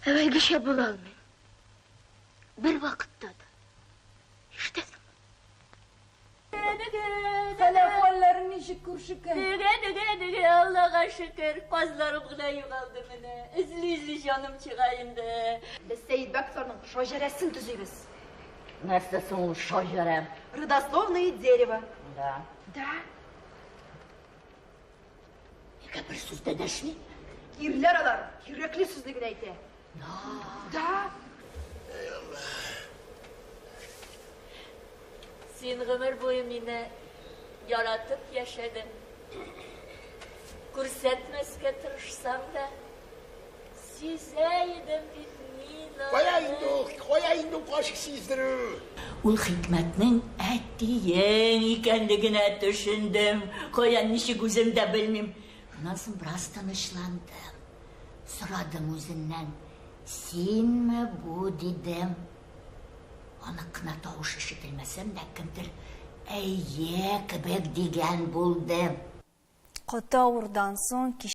Әүвәлгечә була алмыйм. Бервакытта да. Ишетәсеңме? Хәл әхвәлләрең ничек, күршекәй? Дөгә, дөгә, дөгә, Аллага шөкер, казларым гына югалды менә. Эзли-эзли җаным чыга инде. Без Сәетбәковларның шаҗәрәсен төзибез. Нәрсә соң ул шаҗәрә? Родословное дерево. Да. Да. Нигә бер сүз дә дәшми? Ирләр алар кирәкле сүзне генә әйтә. Да. Да. Син гомер буе мине яратып яшәдең. Күрсәтмәскә тырышсаң да, сизә идем бит мин аны. Кая инде ул, кая инде ул кашык сиздерү? Ул Хикмәтнең әтиең икәнлегенә төшендем. Каян, ничек, үзем дә белмим. Шуннан соң бераз тынычландым. Сорадым үзеннән, синме бу, дидем. Анык кына тавыш ишетелмәсәм дә, кемдер әйе кебек дигән булды. Каты авырудан соң.